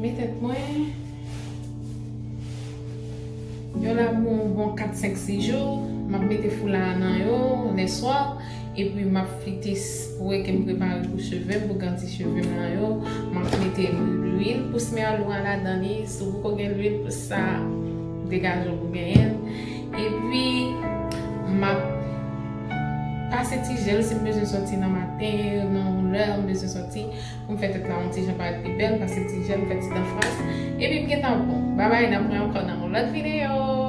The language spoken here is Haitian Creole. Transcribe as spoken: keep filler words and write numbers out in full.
Men tèt mwen. Yo la pou yon bon kat, senk, sis jou. M ap mete foula a nan yo lèswa. Epi m ap flite s- pou wè ke m prepare pou cheve m, pou grandi cheve m nan yo. M ap mete lwil pou smèl ou a ladan li. Si w poko gen lwil pou sa, degaje w pou genyen l. Epi, m ap pase ti jèl si m bezwen sòti nan maten, nan yon lè m bezwen sòti, pou m fè tèt la yon ti jan parèt pi bèl, pase ti jèl, m fè ti dan fas. Epi m gentan bon. Babay, n ap wè ankò nan yon lòt videyo.